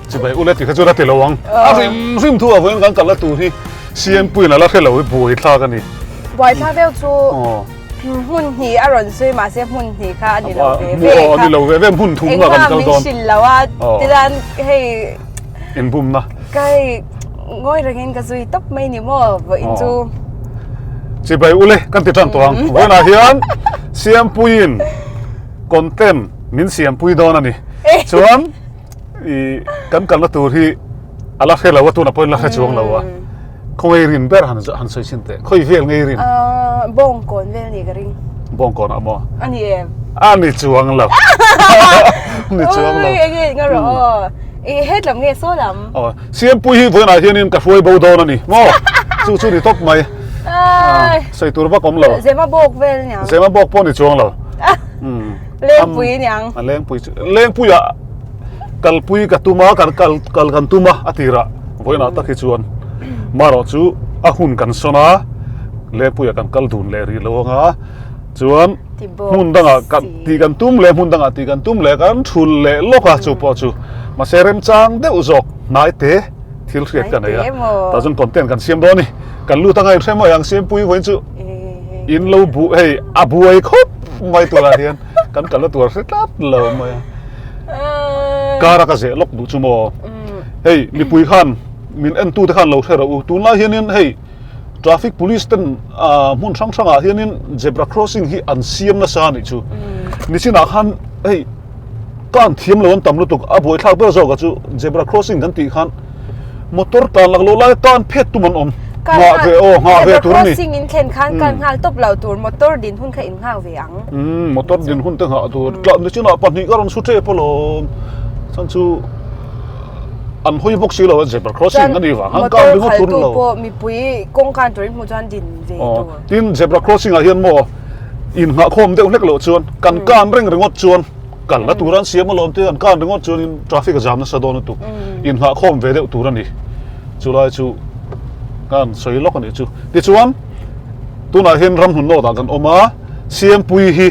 Chibai ule tih kha chu la ti lo ang. A hrim hrim thu ah vawiin kan kalna tur hi CM puiin a la hre lo hi buaithlak a ni. Buaithlak deuh chu hmun hnih a rawn sawi mahse hmun hnih kha a ni lo ve ve kha. A ni lo ve ve hmun thum ah kan kal dawn. Engmah min hrilh lo a tichuan hei Inbumna. Ka hei ngawi rengin ka zui tawp mai ni maw vawiin chu. Chibai ule kan ti tan tawh ang. Vawiinah hian CM puiin content min siampui dawn a ni. Chuan i kan kalna tur hi a la hre lo a tuna pawhin la hre chuang lo a khawngaih rin ber han han sawi chhin teh khawi vel ngei rin bawngkawn vel ni ka ring bawngkawn ah maw a ni em a ni chuang lo ni chuang lo enge nga ro i het lam nge saw lam aw siampui hi vawiinah hianin ka hruai bo dawn a ni maw chu chu ni tawp mai sawi tur vak awm lo zema bawk vel niang zema bawk pawh ni chuang lo Lengpui niang. A lengpui chu lengpuiah kalpui ka tum a kan kal kal kan tum a a tirah vawiinah tak hi chuan marawh chu a hun kan sawn a lengpuiah kan kal dun leh rih lo anga chuan hmun dangah kan tih kan tum leh hmun dangah tih kan tum leh kan thul leh lawk a chu pawh chu mahse remchang deuh zawk hnai te thil hriat ka nei a tah chuan content kan siam dawn a ni kan lut anga inhre mai ang siampui vawiin chu in lo bu hei a buai khawp mai turah hian kan kal na tur hre tlat lo mai a kar a ka zeh lawk duh chu maw hei mipui khan min en tu te khan lo hre rawh u tunlai hianin hei traffic police ten hmun hrang hrangah hianin zebra crossing hi an siam nasa a nih chu nichinah khan hei Kan thiam lo an tam lutuk a buaithlak ber zawk a chu zebra crossing kan tih khan motor tan lak loh lai tan phet tum an awm nghah ve aw nghah ve tur a ni zebra crossing in thlen khan kan nghal tawp lo tur motor din hun kha in nghak ve ang umm motor din hun te nghah tur tlah ni chinah pahnih ka rawn su tep alawm chuan chu an hawi bawk si lo a zebra crossing a nih vang khan kan ringawt tur ni lo motor khaltu pawh mipui kawng khan turin hmuh chuan din ve tur tin zebra crossing ah hian maw in nghah khawm deuh hlek loh chuan kan kan reng ringawt chuan kalna tur an siam alawm te an kan ringawt chuan in traffic a zam nasa dawn lutuk in nghah khawm ve deuh tur a ni chulai chu kan sawi lawk a nih chu tichuan tunah hian ramhmun nawt ah kan awm a siampui hi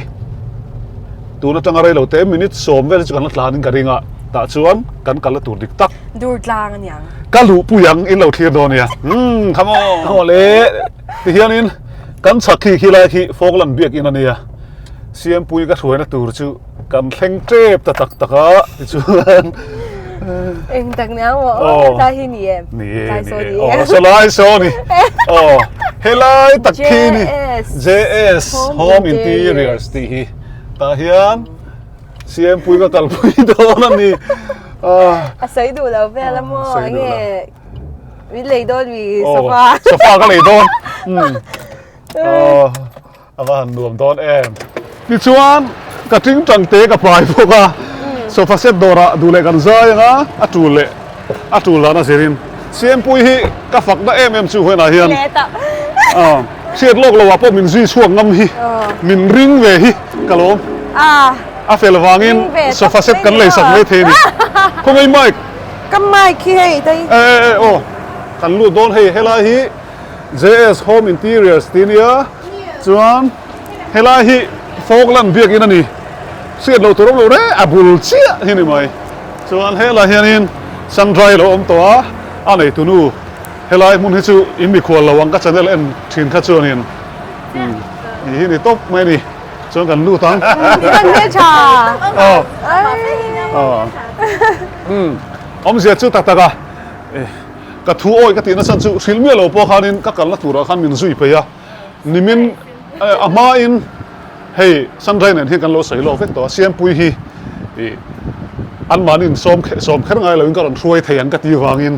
tun atanga rei lo te minute sawm vel hi chu kan la tlan in ka ring a tah chuan kan kalna tur dik tak dur tlang a niang ka luhpui ang in lo thlir dawn nia umm come on awle tihianin kan chhak khi khilai khi Falkland biakinn a nia. Siampui ka hruaina tur chu kan thleng tep ta tak tak a tichuan Eng tak nia maw aw helai hi ni em ni e ni e aw sawlai saw ni aw helai tak khi ni JS Home Interiors tih hi tah hian Siampui ka kalpui dawn a ni a sawi duh lo vel a maw enge min lei dawn mi sofa sofa ka lei dawn A va han nuam dawn em. Tichuan ka tingtang te ka pai bawk a, sofa set dawrah duh leh kan zai ang a, a tul leh a tul dan a zirin. Siampui hi ka fakna em em chu huainah hian hriat lawk loah pawh min zui chhuak ngam hi, min ring ve hi ka lawm. A fel vangin sofa set kan lei sak mai thei a ni. Khawngaih mic. Ka mic hi hei dai. E e aw kan lut dawn hei helai hi. JS Home Interiors tih a nia chuan helai hi Falkland biakinn a ni hriat loh tur awm lo reng a bul chiah hi ni mai chuan helai hianin Sandra hi a lo awm tawh a a neitu nu helai hmun hi chu in mikhual lo ang ka channel en thin kha chuanin i hi ni tawp mai a ni chuan kan lut ang aw aw awmzia chu tak tak a. Ka thu awi ka tih nasa chu hrilh miah lo pawh khanin ka kalna turah khan min zui peih a, nimin a hmain hei Sandra nen hian kan lo sawi lawk vek tawh a, Siampui hi ih anmahni sawm sawm kher ngai loin ka rawn hruai thei ang ka tih vangin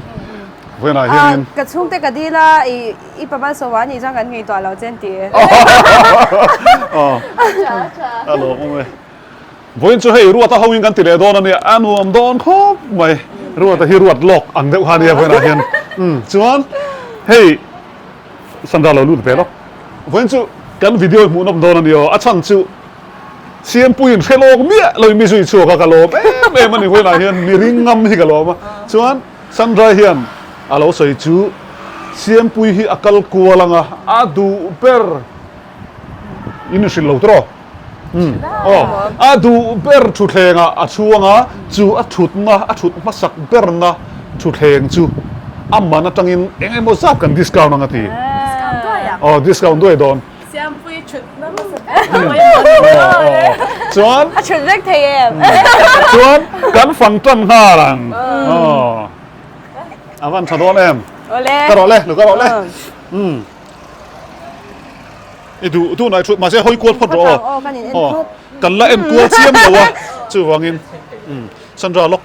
vawiinah hianin. Ka chhungte ka dil a, ih i papa sawma anih chuan kan ngaihtuah lo che an ti. Aw a lawmawm e. Vawiin chu hei Ruata ho in kan ti leh dawn a nia, a nuam dawn khawp mai. Ruata hi ruat lawk ang deuh kha a nia vawiinah hian. Umm chuan hei Sandra lo lut ve lawk. Vawiin chu kan video hi hmuhnawm dawn a nia aw, a chhan chu Siampuiin hre lawk miah lo in mi zui chhuak a, ka lawm em em a ni vawiinah hian mi ring ngam hi ka lawm a. Chuan Sandra hian a lo sawi chu Siampui hi a kal kual ang a, a duh ber in hrilh lo tawh. Aw, a duh ber thutthlengah a chhuang a, chu a thutna, a thut hmasak berna thutthleng chu a man atangin eng emaw zat kan discount ang a ti. Discount duai ang. Aw, discount duai dawn. Siampui thutna hmasa ber a pawimawh ni. Chuan. A thut vek thei em? Chuan kan fang tan nghal ang. Aw. A van tha dawn em? Awle. Ka rawh le, lu ka rawh le. Umm. I duh duh nai thut mahse hawi kual phawt rawh aw. Aw kan in en phawt. Kan la en kual chiam lo a chuvangin Sandra lawk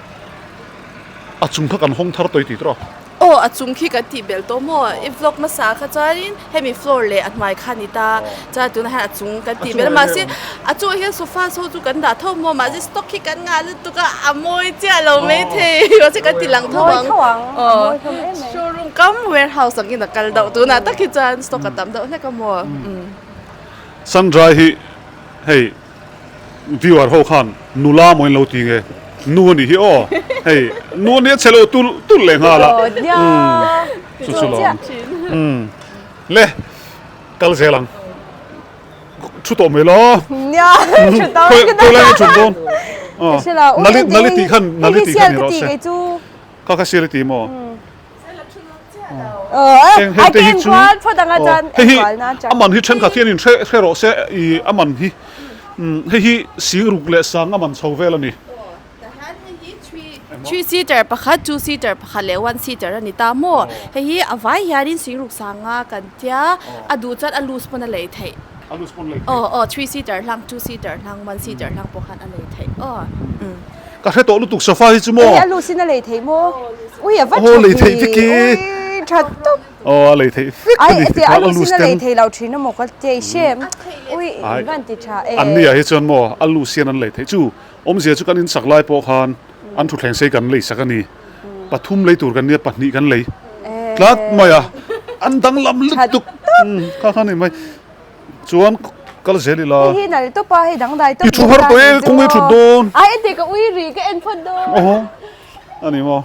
a chung kha kan hawng thar tawih tih tawh. Aw a chung khi kan tih belh tawh maw i vlog hmasa kha chuanin hemi floor leh a hnuai kha a ni ta chuan tunah hian a chung kan tih belh a mahse a chungah hian sofa saw chu kan dah tho maw mahse stock khi kan ngah lutuk a a mawi chiah lo maithei mahse kan ti lang tho ang aw showroom kam warehouse ang in a kal deuh tunah tak hi chuan stock a tam deuh hlek a maw Sandra hi hei viewer ho khan nula maw in lo ti nge nu a nih hi aw hei nu a nia che lo tulh tulh leh nghal a chu chu lo le kal zel ang. Thu tawh mai la. Nia, thu tawh mai ka Khawi lai nge thut dawn? Nali nali tih khan nali tih khan ni rawh se. Kha kha sial i ti maw? Heng heng te hi chu hei hi a man hi thenkhat hian in hre hre rawh se i a man hi hei hi singruk leh sang a man chho vel a ni. Three seater pakhat, two seater pakhat leh one seater a ni ta maw? Hei hi a vai hianin singruk sanga kan tia, a duh chuan a loose pawn a lei theih. A loose pawn lei theih. Aw aw, three seater hlang, two seater hlang, one seater hlang pawh khan a lei theih aw. Ka hre tawh lutuk sofa hi chu maw? Hei a loose in a lei theih maw? Ui a va tha lei theih vek i. Ui tha tawp. Aw a lei theih vek a ni. Ai a loose in a lei theih lo thin a maw ka ti hrem. Ui van ti tha e. An ni ah hi chuan maw a loose hian an lei theih chu. Awmzia chu kan insak lai pawh khan an thutthleng sei kan lei sak a ni. Pathum lei tur kan nia, pahnih kan lei tlat mai a, an danglam lutuk kha kha ni mai. Chuan kal zel ila. Hei hi nal tawp a, hei dangdai tawp. I thu har tawh e, kawng i thut dawn. Ai ente ka ui ri, ka en phawt dawn. Aw, a ni maw.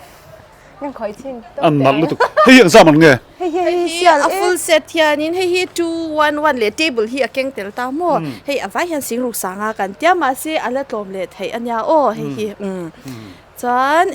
Kan khawi chin tawp An nalh lutuk. Hei hi engzam an nge? Hei hi hei sial a full set hianin hei hi 211 leh table hi a keng tel ta maw? Hei a vai hian singruk sanga kan tia mahse a la tlawm leh theih a nia aw hei hi umm. Chuan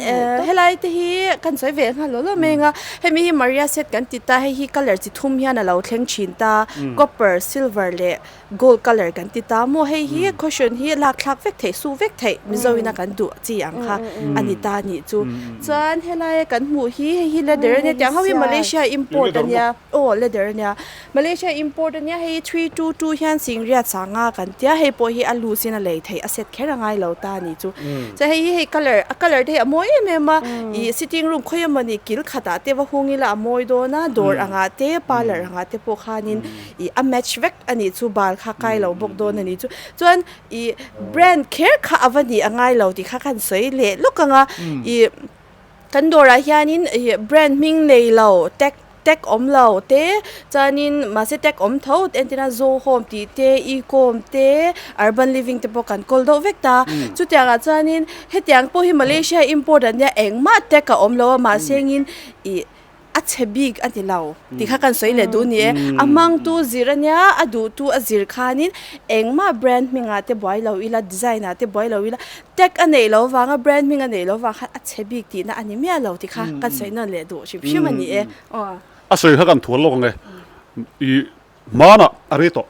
helai te hi kan sawi ve nghal lawlawm mai anga hemi hi Maria set kan ti ta hei hi colour chi thum hian a lo thleng thin ta copper, silver leh Gold colour kan ti ta maw hei hi cushion hi lak thlak vek theih su vek theih Mizo in a kan duh chi ang kha a ni ta nih chu chuan helai a kan hmuh hi hei hi leather ania tiang ho hi Malaysia import ania aw leather ania Malaysia import ania hei hi 322 hian singriat sanga kan tia hei pawh hi a loose in a lei theih a set kher a ngai lo ta nih chu chuan hei hi hei colour a colour te hi a mawi em em a ih sitting room khawi emawni kil khatah te va hung ila a mawi dawn a dawr angah te parlour angah te pawh khanin ih a match vek a nih chu bal kha kai lo bawk dawn a nih chu chuan ih brand kher kha a va nih a ngai lo tih kha khan sawi leh lawk ang a ih kan dawrah hianin ih brand hming nei lo tag tag awm lo te chuanin mahse tag awm tho entirna zohawm tih te ecom te urban living te pawh kan kawl deuh vek ta chutiangah chuanin hetiang pawh hi malaysia import ania engmah tag a awm lo a mahse engin ih. A chhe bik a ni lo tih kha kan sawi leh duh ni e. A hmangtu zir a nia, a duhtu a zir khanin engmah brand hmingah te buai lo ila, design ah te buai lo ila, tag a neih loh vanga brand hming a neih loh vang khan a chhe bik tihna a ni miah lo tih kha kan sawi nawn leh duh hrim hrim a ni e. Aw. A sawi kha kan thual lawk ang e. I hmanah a rei tawh.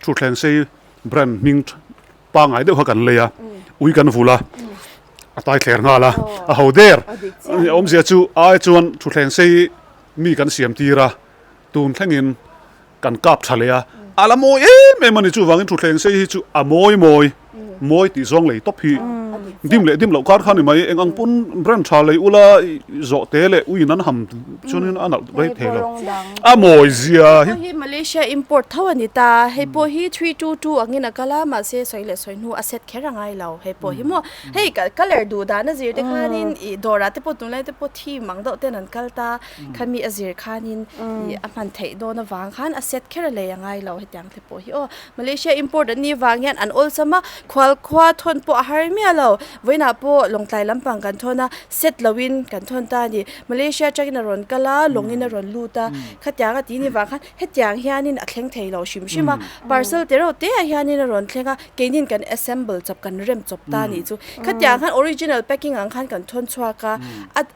Thutthleng sei brand hming Pangngai deuh kha kan lei a, ui kan vul a, a tai thler nghal a, a ho der. Awmzia chu ai chuan thutthleng sei mi kan siam tir a, tun thlengin kan kap tha leh a, a la mawi em em a ni. Chuvangin thutthleng sei hi chu a mawi mawi, mawi tih zawng lei tawp hi dim leh dim loh kar kha ni mai. Eng ang pawn brand tha lei ula zawhte leh uiin an ham chuanin a nalh rei thei lo. A mawi zia hi. Hei hi Malaysia import tho a ni ta, hei pawh hi 322 angin a kal a, mahse sawi leh sawi hnu a set kher a ngai lo hei pawh hi maw. Hei colour duh dan a zir te khanin ih dawrah te pawh tunlai te pawh theme ang deuh ten an kal ta, khami a zir khanin ih a hman theih dawn avang khan a set kher a lei a ngai lo hetiang te pawh hi aw. Malaysia import an nih vang hian an awlsam a, khual khua thawn pawh a har miah lo. lo. Vawiinah pawh Lawngtlai lampang kan thawn a, set loin kan thawn ta a ni. Malaysia atangin a rawn kal a, lawngin a rawn lut a. Khatiang a tih ni vang khan hetiang hianin a thleng thei lo hrim hrim a. Parcel te reuh te ah hianin a rawn thleng a, keinin kan assemble chawp, kan rem chawp ta a nih chu. Khatiang khan original packing ang khan kan thawn chhuak a,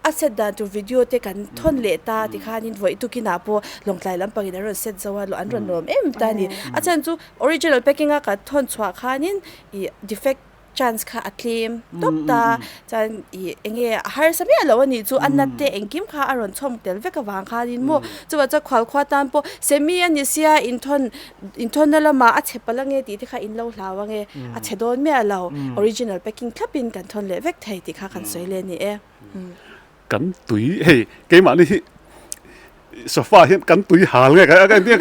a set dan tur video te kan thawn leh ta tikhanin vawi tukinah pawh Lawngtlai lampangin an rawn set zo a, an rawn lawm em ta a ni. A chhan chu original packing a kan thawn chhuah khanin ih defect chance kha a tlem tawp ta chuan ih eng nge a harsa miah lo a nih chu a nat te engkim kha a rawn chhawm tel vek avang khanin maw chuvah chuan khualkhua tan pawh semi a ni sia inthawn inthawnna lamah a chhe palh ange tih te kha in lo hlau ange a chhe dawn miah lo original packing thlapin kan thawn leh vek thei tih kha kan sawi leh a ni e. Kan tui hei keimahni hi sofa hian kan tui hal nge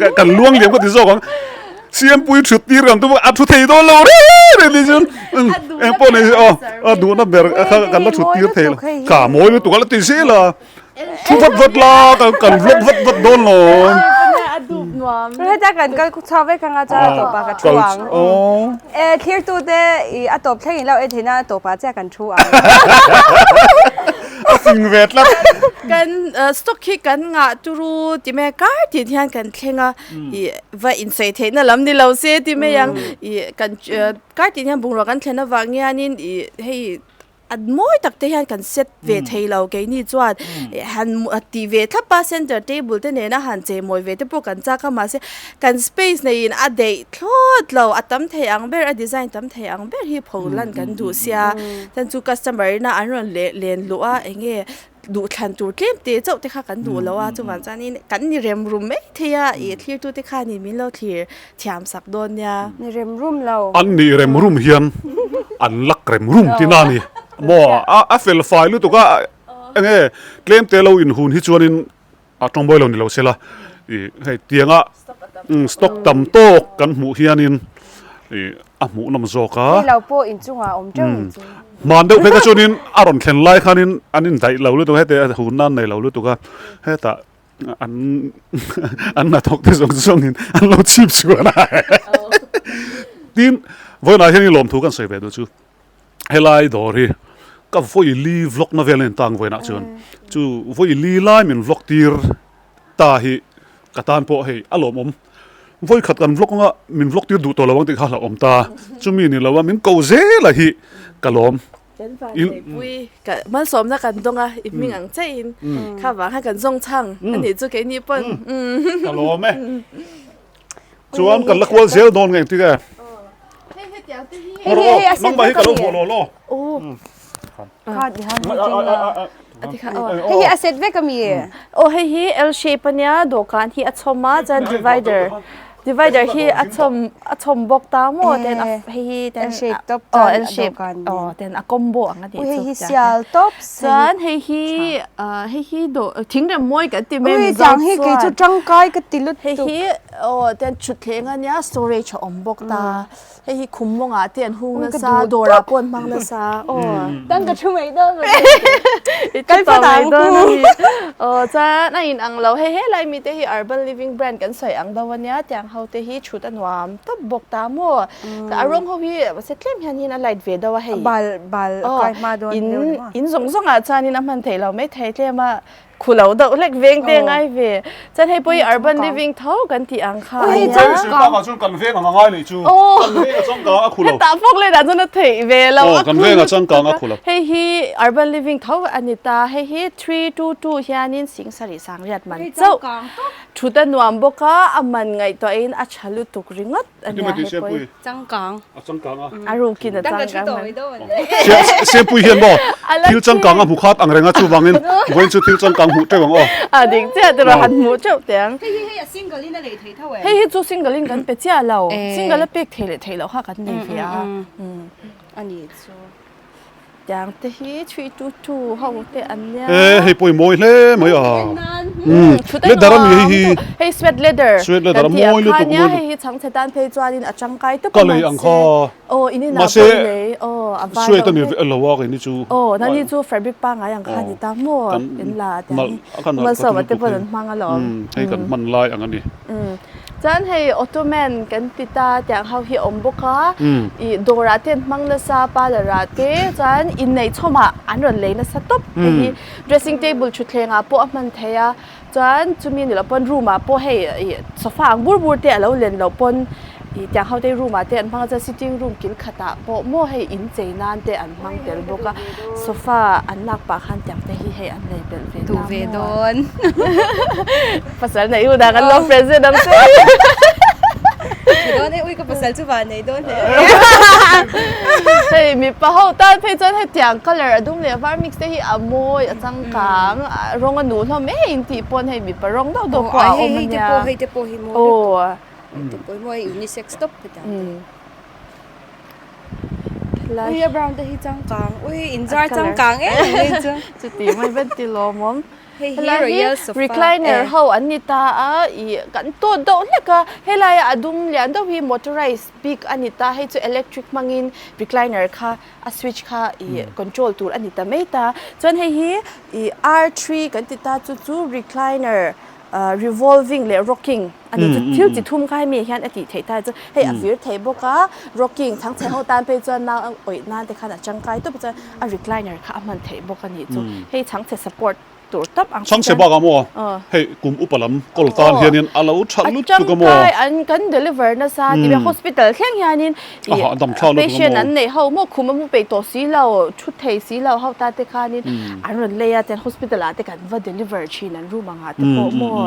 ka kan luang liam ka ti zawk ang siampui thut tir kan tum a thu thei dawn lo reng reng ni chuan eng pawh nei aw a duhna ber kha kan la thut tir thei lo ka mawi lutuk a la ti zel a thu vat vat la kan vlog vat vat dawn lo heta kan kal chhuak vek anga chuan a tawpah ka thu ang e thlir tute i a tawp thleng in lo en theihna a tawpah chiah kan thu ang. A fing ve tlat. Kan stock hi kan ngah turu ti mai a kar tin hian kan thleng a ih va insawi theihna lam ni lo se ti mai ang ih kan kar tin hian bungrua kan thlen avang hianin ih hei a mawi tak te hian kan set ve thei lo keini chuan han tih ve thlap a center table te nena han chei mawi ve te pawh kan chak a mahse kan space neiin a daih thlawt lo a tam thei ang ber a design tam thei ang ber hi pho lan kan duh sia chuan chu customer ina an rawn leh len luh a eng nge duh thlan tur tlem te chauh te kha kan duh lo a chuvang chuanin kan ni rem rum mai thei a ih thlir tu te khanin min lo thlir thiam sak dawn nia. Ni rem rum lo. An ni rem rum hian an lak rem rum tihna a ni maw a fel fai lutuk a eng nge tlem te lo inhun hi chuanin A tawngbawi lo ni lo sela ih hei tianga stock tam tawk kan hmuh hianin ih a hmuh nawm zawk a. Hei lo pawh inchungah a awm teuh ang chu. Hman deuh phei kha chuanin a rawn thlen lai khanin an indaih lo lutuk a heti a hun nan nei lo lutuk a hetah an an hnathawk te zawng zawngin an lo chip chhuan a tin vawiinah hian i lawmthu kan sawi ve duh chu. Helai dawr hi ka vawi li vlog na vel a intang vawiinah chuan chu vawi li lai min vlog tir ta hi ka tan pawh hei a lawmawm vawi khat kan vlog anga min vlog tir duh tawh lo ang tih kha hlauhawm ta chumi ni lo a min ko zel a hi ka lawm. Kan vanneihpui ka malsawmna kan dawng a i hming ang chiahin kha vang khan kan zawng chhang a nih chu keini pawn. Ka lawm e. Chuan kan la kual zel dawn nge engtik e? Nangmah hi ka lo hmuh lo law. Hei hi a set vek ami? Aw hei hi L shape ania dawhkan hi a chhawm a chuan divider divider hi a chhawm a chhawm bawk ta maw ten a hei hi ten L shape top aw L shape aw ten a combo ang a tih chu hei hi sial top chuan hei hi hei hi dawh thingrem mawi kan ti mai mizo chuan hi kei chu tangkai ka ti lutuk hei hi aw ten thutthleng ania storage a awm bawk ta hei hi khum mawngah te an hung nasa dawrah pawh an hmang nasa aw tan ka thu mai dawn kal phawt ang ku aw chuan a in ang lo hei helai mi te hi urban living brand kan sawi ang deuh ania tiang ho te hi thut a nuam tawp bawk ta maw A rawng ho hi mahse tlem hian hin a light ve deuh a hei. Bal bal kai hma dawn deuh ni maw? In zawng zawng ah chuan in a hman theih lo mai thei tlem a khu lo deuh hlek veng te ngai ve. Chuan hei pawh hi urban living tho kan tih ang kha a nia. Hei ah chuan kan veng ang a ngai leh chu. Kan veng a changkang a khu lo. Hetah fawk leh dah chuan a theih ve lo. Aw kan veng a changkang a khu lo. Hei hi urban living tho a ni ta. Hei hi 322 hianin Singsarih Sangriat man chauh. Thut a nuam bawk a, a man ngaihtuahin a tha lutuk ringawt a nia he pawh hi. Changkang. A changkang a. A rukin a changkang mai. Siampui hian maw thil changkang a hmu khat ang reng a chuvangin vawiin chu thil changkang hmuh teuh ang aw. A dik chiah tiraw han hmuh teuh teh ang. Hei hi hei a single in a lei thei tho em? Hei hi chu single in kan pe chiah lo. Single a pek thei leh thei loh kha kan nei ve a. A nih chu. Tiang te hi 322 ho te an nia. E hei pawh i mawi hle mai a. Umm leather a mi hei hi. Hei sweat leather. Sweat leather a mawi lutuk mawi lutuk. Hei hi chhangchhe tan phei chuanin a tangkai tawp a Ka lei ang kha. Aw in inah pawh i lei. Aw a vai Sweat a ni ve lo a kei ni chu. Aw nani chu fabric pangngai ang kha a ni ta maw in la tiang hi. Malsawma te pawn an hmang alawm. Hei kan hman lai ang a ni. Chuan hei Ottoman kan ti ta tiang ho hi a awm bawk a, ih dawrah te an hmang nasa parlour ah te chuan inneih chhawmah an rawn lei nasa tawp hei hi dressing table thutthleng ah pawh a hman theih a chuan chumi ni loh pawn room ah pawh hei ih sofa ang bur bur te a lo len loh pawn ih tiang ho te room ah te an hmang a chuan sitting room kil khatah pawh maw hei in chei nan te an hmang tel bawk a sofa an lak pah khan tiang te hi hei an lei belh ve ta maw pasal neih hunah kan lo present ang che. Ni dawn e, ui ka pasal chu van nei dawn hle. Hei mipa ho tan phei chuan hetiang colour a dum leh a var mix te hi a mawi a changkang rawng a nuh hlawm em em tih pawn hei mipa rawng deuh deuh pawh a awm a nia. Hei te pawh hi mawi lutuk. Hei te pawh hi mawi unisex tawp hetiang te. Ui a brown te hi changkang ui inzar changkang em em mai chu. Chuti mai vet ti lawmawm. Hei hi Helai hi Royal Sofa recliner e. ho an ni ta a ih kan tawt deuh hlek a helaia a dum lian deuh hi motorized bik a ni ta hei chu electric hmangin recliner kha a switch kha ih control tur a ni ta mai ta chuan hei hi ih R3 kan ti ta chu chu recliner ah revolving leh rocking a ni chu thil chi thum kha hemi hian a tih theih ta chu hei a vir thei bawk a rocking chhangchhe ho tan phei chuan nau awih nan te khan a tangkai tawp a chuan a recliner kha a hman theih bawk a nih chu hei chhangchhe support tur tawp ang Chhangchhe bak a maw hei kum upa lam kawl tan hianin a lo that lutuk a maw a tangkai an kan deliver nasa ti vel hospital thleng hianin ih patient an neih ho maw khum a mu peih tawh si lo thu thei si lo ho ta te khanin an rawn lei a tian hospital ah te kan va deliver thin an room angah te pawh maw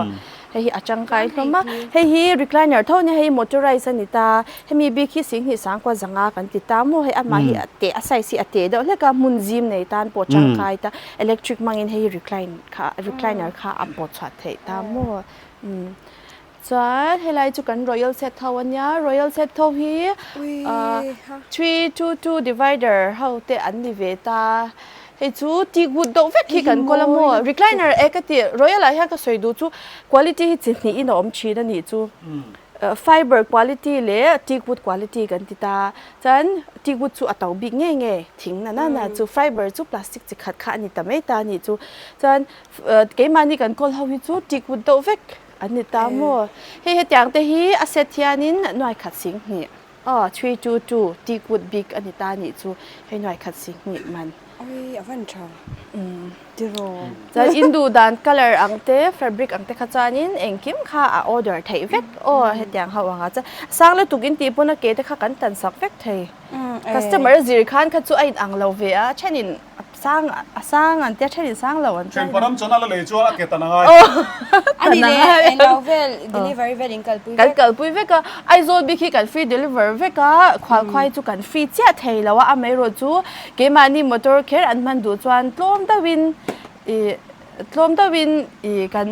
Hei hi a tangkai hlawm a, hei hi recliner tho a nia, hei hi motorized a ni ta, hemi bik hi Singhnih Sangkua zanga kan ti ta maw, hei amah hi a te a size hi a te deuh hlek a, hmun zim nei tan pawh tangkai ta, electric hmangin hei hi recline kha recliner kha a pawt chhuah theih ta maw umm chuan helai chu kan royal set ho a nia, royal set ho hi ah 322 divider ho te an ni ve ta. Hei chu ti gut deuh vek hi kan kawl a maw? Recliner e ka ti, Royal ah hian ka sawi duh chu quality hi chi hnih in a awm thin a nih chu. Fiber quality leh teak wood quality kan ti ta. Chuan teak wood chu a to bik ngei ngei thing na na na chu fiber chu plastic chi khat kha a ni ta mai ta a nih chu. Chuan keimahni kan kawl ho hi chu teak wood deuh vek an ni ta maw? Hei hetiang te hi a set hianin nuai khat sing hnih. Aw, 322, teakwood bik a ni ta nih chu, hei nuai khat si hnih man. Oi, a van tha. Tiraw. Chuan in duh dan colour ang te, fabric ang te kha chuanin engkim kha a order theih vek aw hetiang ho anga chuan sang lutuk in tih pawn a ke te kha kan tan sak vek thei. Customer a zir khan kha chu a in ang lo ve a, thenin A sang a sang an tia then in sang lo an tia. Thianpa ram chuan a la lei chuan a ke tan a ngai. A ni leh englo vel delivery vel in kalpui vek. Kan kalpui vek a, Aizawl bik hi kan free deliver vek a, khualkhuai chu kan free chiah thei lo a, amaherawh chu keimahni motor kher an hman duh chuan tlawm deuhin ih tlawm deuhin ih kan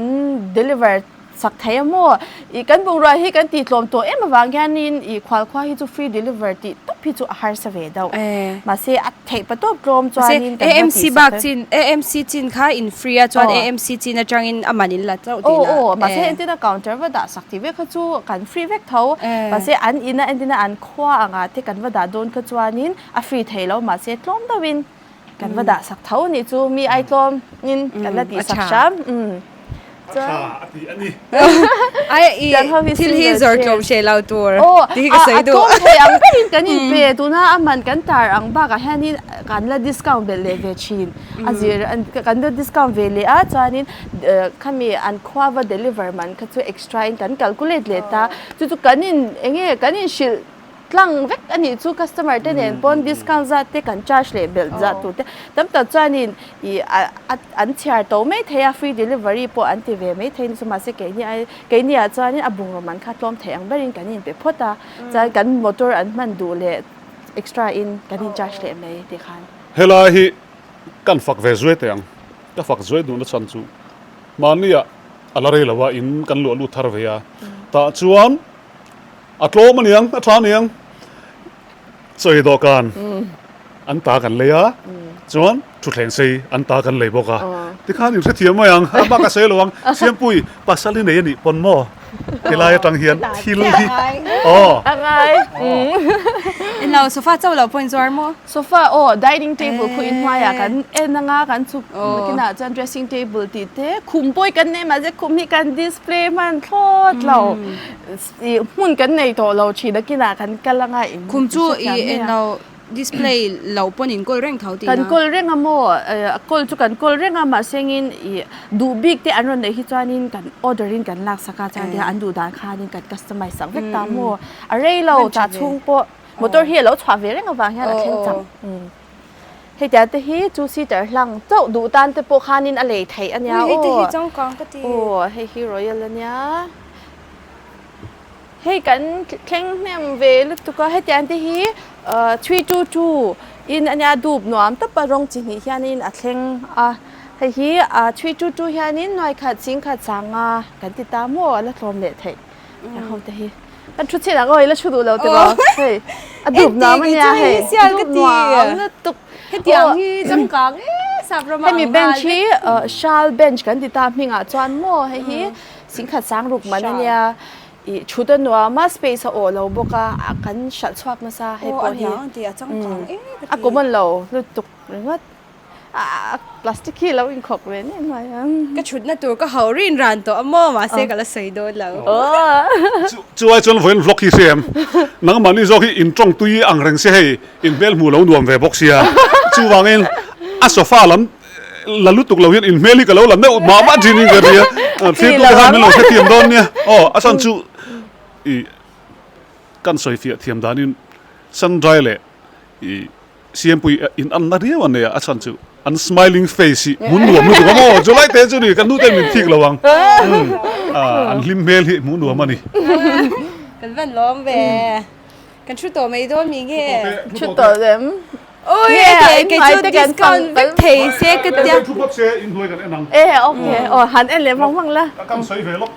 deliver Sak thei a maw? Ih kan bungrua hi kan tih tlawm tawh em avang hianin ih khualkhua hi chu free deliver tih tawp hi chu a harsa ve deuh. Mahse a theih pa tawp tlawm chuanin kan va tih sak e. AMC chin kha in free a chuan AMC chin atangin a man in la chauh tihna. Aw aw mahse entina counter va dah sak tih vek kha chu kan free vek tho. Mahse an ina entina an khua angah te kan va dah dawn kha chuanin a free thei lo mahse tlawm deuhin Kan va dah sak tho nih chu mi ai tlawm in kan la tih sak hram. A tha a ti a ni. Ai i thil hi zawr tlawm hreh lo tur tih hi ka sawi duh. A tlawm thei ang berin kan in pe tuna a man kan tar ang bakah hianin kan la discount belh leh ve thin. A zir kan la discount ve leh a chuanin khami an khua va deliver man kha chu extra in kan calculate leh ta. Chu chu kan in enge kan in hrilh Tlang vek a nih chu customer te nen pawn discount zat te kan charge leh belh zat tur te tam tak chuanin ih an chhiar to mai thei a free delivery pawh an ti ve mai thei ni chu mahse keini ai keini ah chuanin a bungraw man kha tlawm thei ang berin kan inpe phawt a chuan kan motor an hman duh leh extra in kan in charge leh mai tih khan. Helai hi kan fak ve zuai teh ang, ka fak zuai duhna chhan chu mahni ah a la rei lo a in kan luah lut thar ve a tah chuan A tlawm a niang, a tha a niang. Chawi dawhkan an ta kan lei a, chuan thutthleng sei an ta kan lei bawk a. Tikhan in hrethiam mai ang, a bak a sawi lo ang. Siampui, pasal i nei a nih pawn maw? Tilai atang hian thil hi aw. A ngai. Inlo sofa chauh lo pawh in zuar maw? Sofa aw dining table khu in hnuaiah kan en anga kan chhuk nakinah chuan dressing table tih te khum pawh hi kan nei mahse khum hi kan display hman thlawt lo ih hmun kan nei tawh lo thin nakinah kan kal anga in Khum chu ih englo display lo pawn in kawl reng tho tihna. Kan kawl reng a maw a kawl chu kan kawl reng a mahse engin ih duh bik te an rawn neih hi chuanin kan order in kan lak sak a chuan an duh dan khanin kan customize sak vek ta maw a rei lo tah chhung pawh Motor hi a lo chhuah ve reng avang hian a thleng chak. Hei tia te hi two seater hlang chauh duh tan te pawh khanin a lei theih a nia aw. Hei te hi changkang ka ti. Aw hei hi royal a nia. Hei kan thleng hnem ve lutuk a hetiang te hi 322 in a nia dup nuam tawp a rawng chi hnih hianin a thleng a. Hei hi 322 hianin nuai khat chingkhat sanga kan ti ta maw a la tlawm leh theih. Ho te hi. Kan thu chin ang aw ila thu duh lo tiraw hei a dup nuam ania hei a dup nuam lutuk hetiang hi changkang e sap rama hemi bench hi shal bench kan ti ta hmingah chuan maw hei hi singkhat sang ruk man ania ih thut a nuam a space a awh lo bawk a kan hralh chhuak nasa hei pawh hi a common lo lutuk ringawt. A plastic hi lo inkhawk ve nen mai a. Ka thutna tur ka hau rin ran tawh a maw mahse ka la sawi dawn lo. Chu ai chuan vawiin vlog hi hre em? Nangmahni zawk hi in tawng tui ang reng se hei in hmel hmuh lo nuam ve bawk sia. Chuvangin a sofa lam la lutuk lo hian in hmel hi ka lo la neuh mah mah thin in ka ria. Thil tute khan min lo hrethiam dawn nia. Aw a chhan chu i kan sawifiah thiam danin Sandra leh i Siampui in an na riau a nei a, a chhan chu an smiling face hi hmuh nuam lutuk a maw? Chu lai te chu ni, kan nu ten min thik lo ang. An hlim hmel hi hmuh nuam a ni. Kan van lawm ve. Kan thu tawh mai dawn mi nge? Thu tawh lem. Oi, kei chu discount vek thei se ka tia. Thu phawt se inhnuai kan en ang. E, okay. Aw, han en leh vang vang la. Ka sawi ve lawk.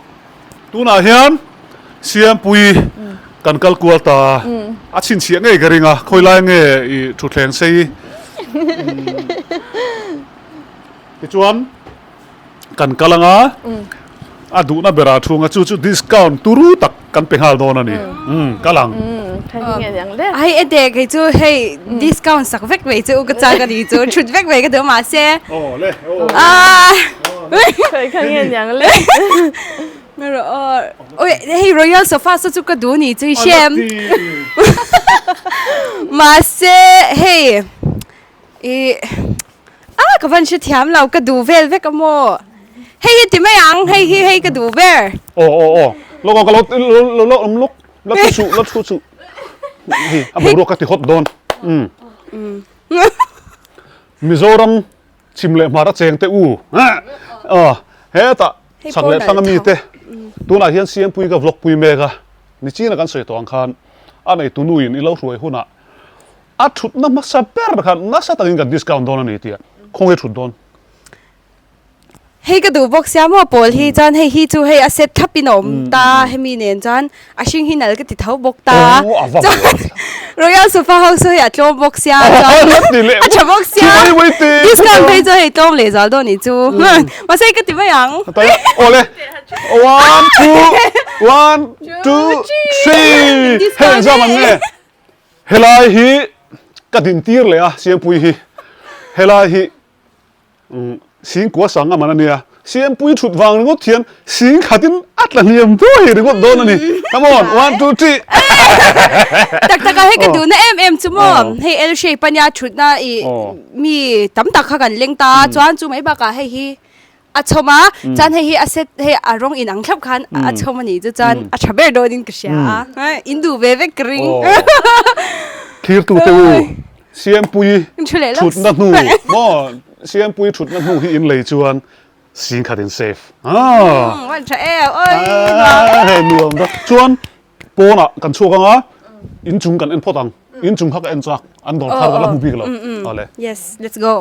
Tunah hian Siampui kan kal kual ta a chhinchhiah ngei ka ring a, khawi lai nge i thutthleng sei tichuan kan kal anga a duhna berah thunga chu chu discount turu tak kan pe nghal dawn a ni, kal ang. Hei e dek hei chu hei discount sak vek mai chu ka chak a ni chu thut vek mai ka duh mahse. Aw le aw. Oi hei royal sofa saw chu ka duh ni chu i hriam mahse hei ih a ka van hrethiam lo ka duh vel vek a maw hei hi ti mai ang hei hi hei ka duh ber. Aw aw aw lawk aw ka lo lo lo awm lawk la thu suh la thu suh hei a boruak ka ti hawt dawn umm Mizoram Chhim leh hmar a cheng te u aw hetah chhak leh thlang ami te tunah hian Siampui ka vlog pui mek a nichina kan sawi tawh ang khan a neitu nu in i lo hruai hunah a thutna hmasa ber khan nasa takin kan discount dawn a ni tih a khawnge thut dawn. Hei ka duh bawk sia maw pawl hi chuan hei hi chu hei a set thlap in a awm ta hemi nen chuan a hring hi nal ka ti tho bawk ta chuan Royal Sofa House hi a tlawm bawk sia chuan a tha bawk sia discount phei chu hei tlawm leh zal dawn nih chu mahse ka ti mai ang. Awle one two one two three hei engzam ang nge helai hi ka din tir leh a Siampui hi helai hi Singkua sang a man a nia. Siampui thut vang ringawt hian sing khatin a tla hniam duai ringawt dawn a ni. Come on, one, two, three. Tak tak a hei ka duhna em em chu maw. Hei L shape a nia thutna i mi tam tak kha kan leng ta chuan chu mai bakah hei hi a chhawm a chuan hei hi a set hei a rawng inang thlap khan a chhawm a nih chu chuan a tha ber dawnin ka hria a. In duh ve vek ka ring. Thirtu te u. Siampui thutna hnu maw Siampui thutna hnu hi in lei chuan sing khat in save aa nuam da chuan pawnah kan chhuak anga inchung kan en phawt ang inchung kha ka en chak an dawr thar ka la hmu bik lo awle yes let's go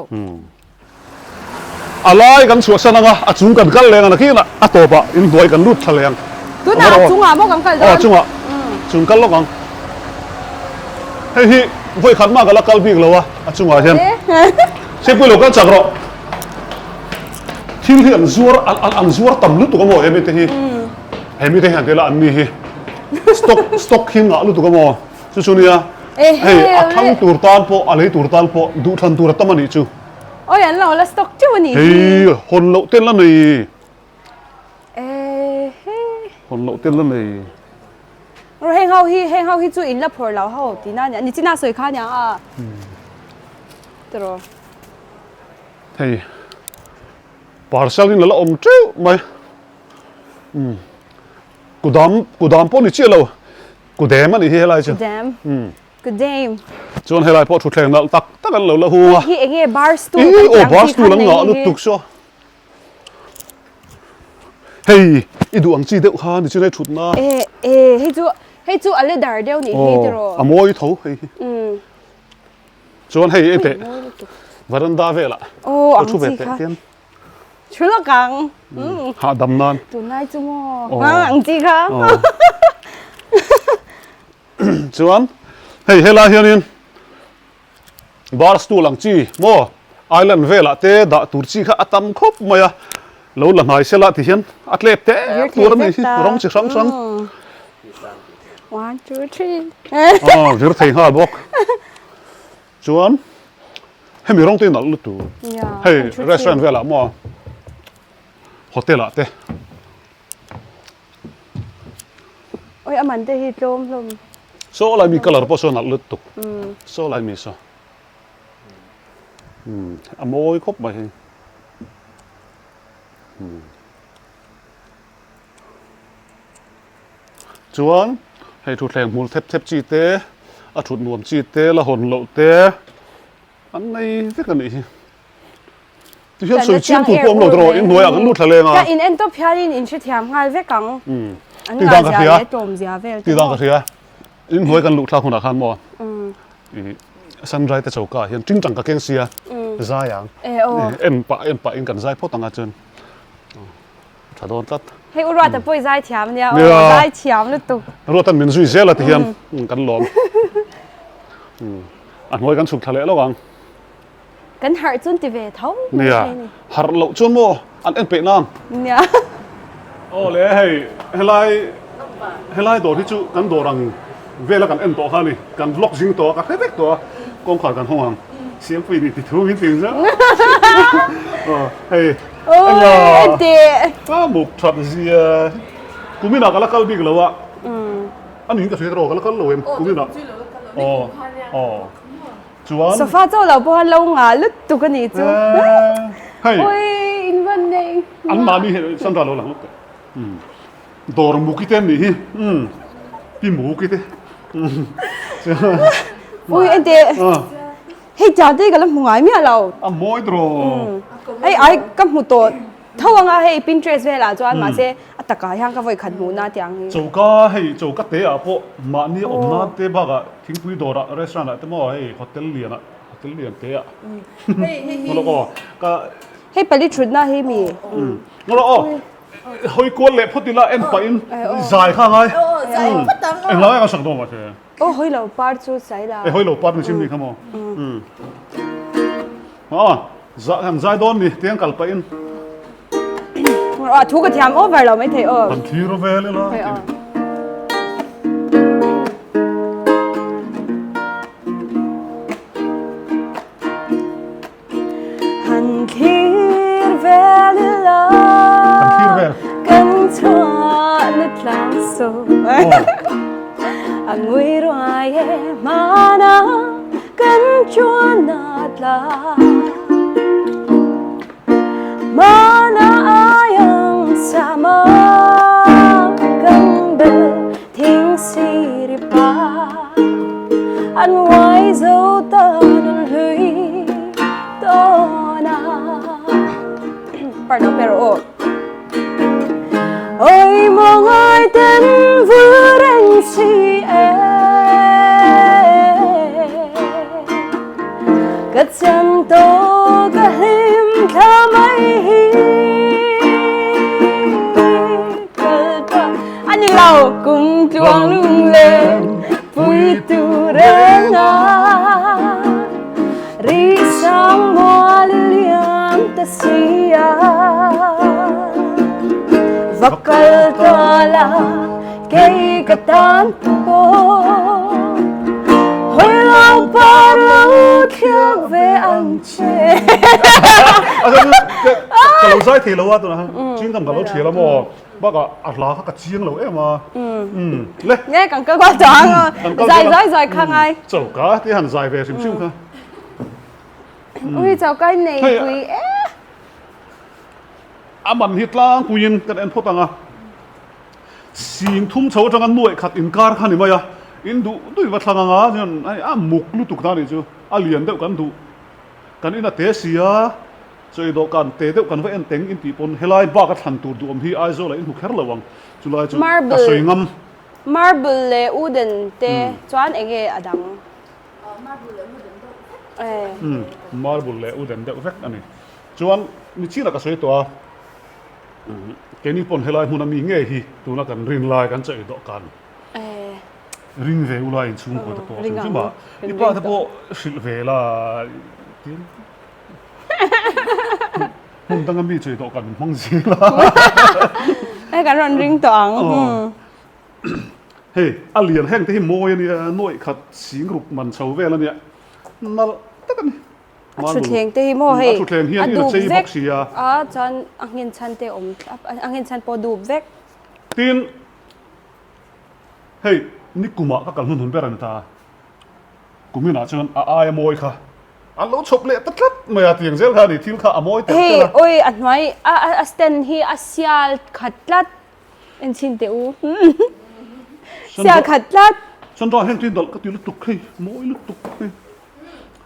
a lai kan chhuah san anga a chung kan kal leng a nakinah a tawpah inhnuai kan lut thla leng tunah a chungah maw kan kal dawn aw chungah chung kal lawk ang hei hi vawi khat mah ka la kal bik lo a a chungah hian Sipui lo kal chak rawh thil hi an zuar an zuar tam lutuk a maw he mite hi he mite hian tila an ni hi stock stock hi ngah lutuk a maw chu chu nia. Hei a thlang tur tan pawh a lei tur tan pawh duhthlan tur a tam a nih chu. Oi an lo la stock teuh a nih hi. Hei hawn loh ten la nei. Hawn loh ten la nei. Ro heng ho hi heng ho hi chu in la phawrh lo ho tihna a nia nichina sawi kha ania a. Tiraw. Hei parcel in la awm teuh mai. Kudam kudam pawh ni chiah lo. Kudem a nih hi helai chu. Kudem. Kudem. Chuan helai pawh thutthleng nalh tak tak an lo la hung a. Hi enge bar stool kan tih ang chi khan nei hi. Lutuk saw. Hei i duh ang chi deuh kha ni chu hei thutna. E e hei chu hei chu a leather deuh nih hi tiraw. A mawi tho hei hi. Chuan hei e teh veranda velah. Aw ang chi kha. Thu lawk ang. Hahdam nan. Tunlai chu maw. Hmang ang chi kha. Chuan hei helai hianin bar stool ang chi maw island velah te dah tur chi kha a tam khawp mai a. Lo la hnai sela ti hian a tlep te tur a ni hi rawng chi hrang hrang. One, two, three. Aw vir thei nghal bawk. Chuan hemi rawng te hi nalh lutuk hei restaurant velah maw hotel ah te. Oi a man te hi tlawm hlawm. Saw lai mi colour pawh saw nalh lutuk saw lai mi saw a mawi khawp mai hei. Chuan hei thutthleng hmul thep thep chi te, a thut nuam chi te, la hawn loh te an nei vek a nih hi. Ti hian sawi chiam tur pawh awm lo tawh in hnuaiah kan lut thla leng a. Ka in en tawp hianin in hrethiam nghal vek ang. An ngah zia leh tlawm zia vel te. Ti dan ka hria. In hnuai kan luh thlak hunah khan maw i Sandrai te choka ah hian tingtang ka keng sia zai ang. En pah en pah in kan zai phawt ang a chuan. Tha dawn tlat. Hei u Ruata pawh i zai thiam ania aw, zai thiam lutuk. Ruatan min zui zel a ti hian kan lawm. A hnuai kan chhuk thla leh lawk ang. Kan harh chuan ti ve tho mai thei ni. Harh loh chuan maw an en peih nang. Nia. Aw le hei helai helai dawr hi chu kan dawr ang vela kan en tawh kha a ni. Kan vlog zing tawh a, ka hre vek tawh a, kawngkhar kan hawng ang. Siampui nih ti thu min ti zeuh. Aw hei. Oi teh. Ka muk that zia. Kuminah ka la kal bik lo a. A niin ka hria erawh ka la kal lo em kuminah. Aw aw chuan. Sofa chaw lo pawh a lo ngah lutuk a nih chu. Hei. Oi in van nei. An mahni hi Sandra lo lang lutuk. Dawr muki te an nih hi. Pi muki te. Ui enteh. Hei tiang te hi ka la hmu ngai miah lo. A mawi tawh. Hei ai ka hmu tawh tho anga hei Pinterest velah chuan mahse a takah hian ka vawi khat hmuh na tiang hi. Choka hei choka te ah pawh mahni awm nan te bakah thingpui dawrah restaurant ah te maw hei hotel lian ah hotel lian te ah. Ngawlawk aw ka. Hei pali thutna hi mi. Ngawlawk aw hawi kual leh phawt ila en pahin zai kha a ngai. Englo eng a sak dawn mahse. Aw hawi lo par chu sai la. E hawi lo par ni chim ni kha maw. A han zai dawn ni tiang kal pahin. A thu ka thiam over lo mai thei aw. Kan thlir vel ila. Han thlir vel ila. Kan thlir vel. Kan chhuahna tlang so. A ngui ruai e hmana kan chuanna tlang. Hmana aiang sama kan bel thing siri pa. An uai zo ta nun hlui tawn a. Pardon pero aw. Ôi mùa ngài tên vui reng si em Ka chan to ka hlim thla mai hi Kal pa Ani lo kum tluang lung lên pui tu reng a Ri sang mual liam ta si a Va kal ta la kei ka tan pawh Hawi Thiak ve ang che. Ka lo zai thei lo a tunah hian ching kam ka lo thial a maw bakah a hla kha ka chiang lo em a le. Nge kan kal kual tawh ang zai zai zai kha ngai. Choka te han zai ve hrim hrim kha. Ui choka in nei pui e. A man hi tlangpuiin kan en phawt ang a. Sing thum chho atanga nuaih khat inkar kha ni mai a, in duh duh va thlang anga chuan hei a muk lutuk ta nih chu a lian deuh kan duh kan in a te si a, chawi dawhkan te deuh kan va en teng in tih pawn helai bak a thlan tur duhawm hi Aizawl ah in hmu kher lo ang chulai chu ka sawi ngam. Marble leh wooden te chuan eng nge a dang? Marble leh wooden deuh vek. Umm marble leh wooden deuh vek a ni. Chuan nichin ah ka sawi tawh a. Keini pawn helai hmun ami ngei hi tuna kan rin lai kan chaih dawhkan ring ve ula inchhungkua te pawh hrim hrim a, i pa te pawh hrilh ve la tin hmun danga mi chaih dawhkan min hmang zel a. Hei kan rawn ring tawh ang. Hei a lian heng te hi mawi a nia nuaih khat sing ruk man chho vel a nia nalh tak a ni. A thutthleng te hi maw hei a dup vek a chuan a nghen chhan te awm thlap a nghen chhan pawh dup vek. Tin hei nikumah ka kal hmun hun ber a ni ta kuminah chuan a aia mawi kha an lo chhawp leh ta tlat mai a tiang zel kha a ni thil kha a mawi telh telh a. Hei awi a hnuai a stand hi a sial khat tlat. En chhin teh u. Sial khat tlat. Sandra heng tin dalh ka ti lutuk hei mawi lutuk hei.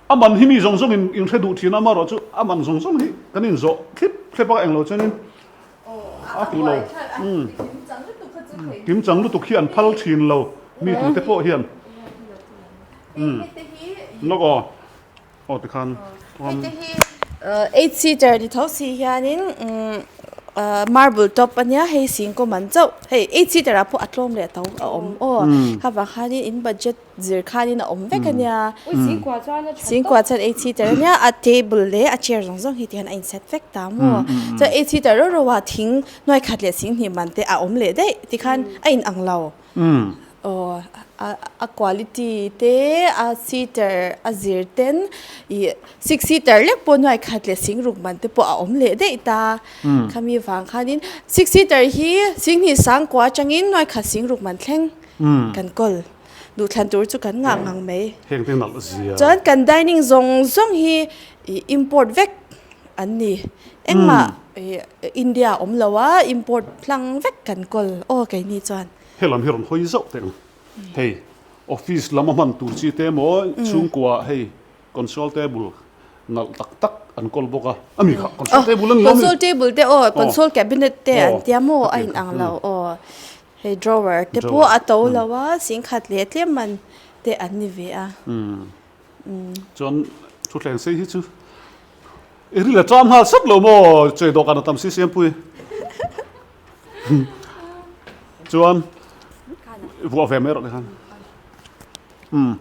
A man hi mi zawng zawng in in hre duh thin a amarawh chu a man zawng zawng hi kan in zawh thlip thlep a englo chuanin a fuh lo. Kim chang lutuk hi an phal thin lo mi tute pawh hian. Lawk aw. Aw tikhan Hei te hi 8 seater ni tho si hianin marble top ania hei singkaw man chauh hei 8 seater ah pawh a tlawm leh tho a awm aw kha vang khanin in budget zir khanin a awm vek ania singkua chuan 8 seater ania a table leh a chair zawng zawng hi tihian a in set vek ta maw chuan 8 seater reuh reuh ah thing nuai khat leh sing hnih man te a awm leh daih tikhan a in ang lo. Aw a quality te a seater a zir ten ih six seater lek pawh nuai khat leh sing ruk man te pawh a awm leh daih ta khami vang khanin six seater hi sing hnih sang kua atangin nuai khat sing ruk man thleng kan kawl duhthlan tur chu kan ngah ngang mai chuan kan dining zawng zawng hi ih import vek an ni engmah ih India awm lo a import hlang vek kan kawl aw keini chuan. He lam hi rawn hawi zauh teh ang. Hei office lama hman tur chi te emaw chhungkua hei console table nalh tak tak an kawl bawk a. A mi kha console table an ni lo mi? Console table te aw console cabinet te an tia maw a in ang lo aw. Hei drawer te pawh a to lo a singkhat leh tlem man te an ni ve a. Chuan thutthleng sei hi chu i ril a ṭam nghal sap lo maw chawi dawhkan a tam si Siampui. Chuan vuah ve mai rawh tikhan. Umm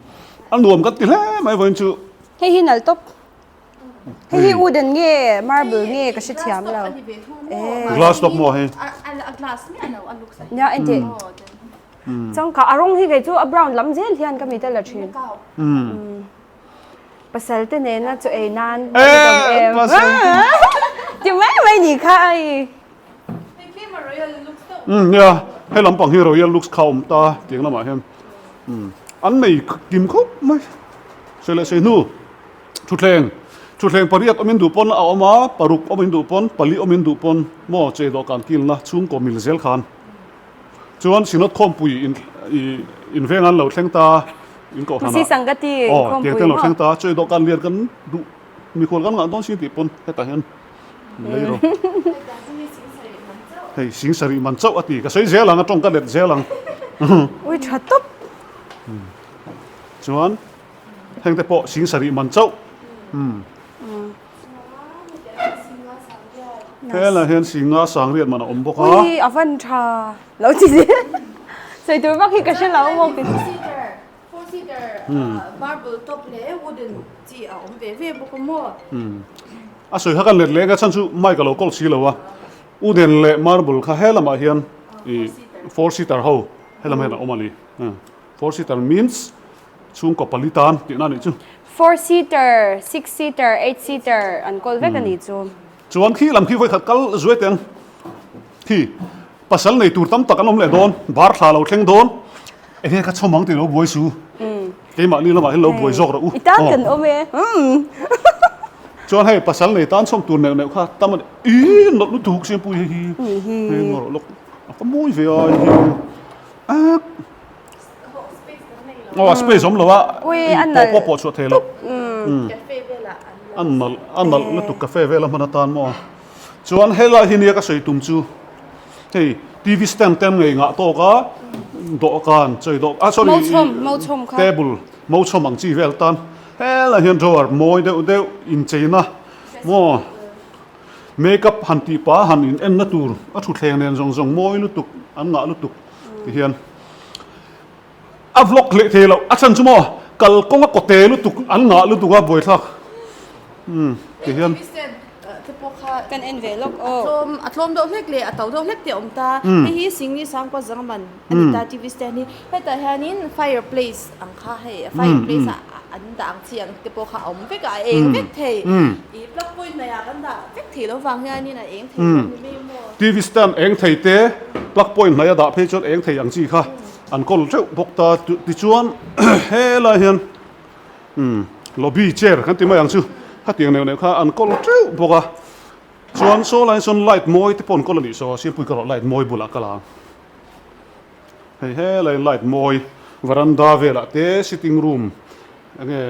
a nuam kan ti hle mai vawiin chu. Hei hi nalh tawp. Hei hi wooden nge marble nge ka hre thiam lo. Glass top maw hei. Nia engtih. Changkha a rawng hi kei chu a brown lam zel hian ka mit a la thin. Pasal te nena chaw ei nan a ni dawm em. Ti mai mai ni kha ai. Umm nia he lampang hi royal looks kha a awm ta tiang lamah hian umm an nei kim khawp mai sawi leh sawi hnu thutthleng thutthleng pariat awmin duh pawn a awm a paruk awmin duh pawn pali awmin duh pawn maw chei dawhkan kilna chhungkaw mil zel khan chuan synod khawmpui in ih inveng an lo thleng ta in kohhran ah aw tiang te an lo thleng ta chei dawhkan lian kan duh mikhual kan ngah dawn sin tih pawn hetah hian. Lei rawh. Hei sing sarih man chauh a ti. Ka sawi zel ang a tawng ka let zel ang. Ui tha tawp. Chuan heng te pawh sing sarih man chauh. Helai hian singa sangriat man a awm bawk a. Ui a van tha. Lo ti zel. Sawi tur vak hi ka hre lo maw. Four seater marble top leh wooden chi a awm ve ve bawk a maw? A sawi kha kan let leh a chhan chu mic a lo kawl si lo a, wooden leh marble kha he lamah hian ih four seater ho he lamah hian a awm a ni. Four seater means chhungkaw pali tan tihna a nih chu. Four seater, six seater, eight seater an kawl vek a nih chu. Chuan khi lam khi vawikhat kal zuai teng khi pasal nei tur tam tak an awm leh dawn, bar thla lo thleng dawn, enge ka chhawm ang tih lo buai su, keimahni lamah hian lo buai zawk rawh u. I tan kan awm e. Chuan hei pasal nei tan chhawm tur neuh neuh kha tam a ni, ih nawlh lutuk Siampui hei hi, hei nawlh lawk a ka mawi ve a hei hi ak. Aw a space awm lo a pawh pawh pawh chhuah thei lo a nalh a nalh lutuk cafe vel a hman atan maw chuan helai hi nia ka sawi tum chu hei T_V stand te an ngei ngah tawk a dawhkan chawi dawh ah sorry table mauchhawm ang chi vel tan helai hian drawer mawi deuh deuh incheina maw makeup han tih pah a han in enna tur a thutthleng nen zawng zawng mawi lutuk an ngah lutuk ti hian. A vlog hleh thei loh a chhan chu maw kal kawng a kawte lutuk an ngah lutuk a buaithlak umm ti hian. Te pawh kha kan en ve lawk aw. A tlawm a tlawm deuh hlek leh a to deuh hlek te a awm ta. Hei hi Singni Sangkua Zangman a ni ta TV stand hi. Hetah hianin fire place ang kha hei fire place ah an dah ang chi ang te pawh kha a awm vek a a eng vek thei. Ih plug point hnaihah kan dah vek thei lo vang hianin a eng thei lo ni mai maw. TV stand eng thei te plug point hnaih a dah phei chuan eng thei ang chi kha an kawl teuh bawk ta tichuan helai hian umm lobby chair kan ti mai ang chu khatiang neuh neuh kha an kawl teuh bawk a chuan saw lai sawn light mawi te pawh an kawl a nih saw Siampui ka rawh light mawi bulah ka la ang hei helai light mawi varanda velah te sitting room enge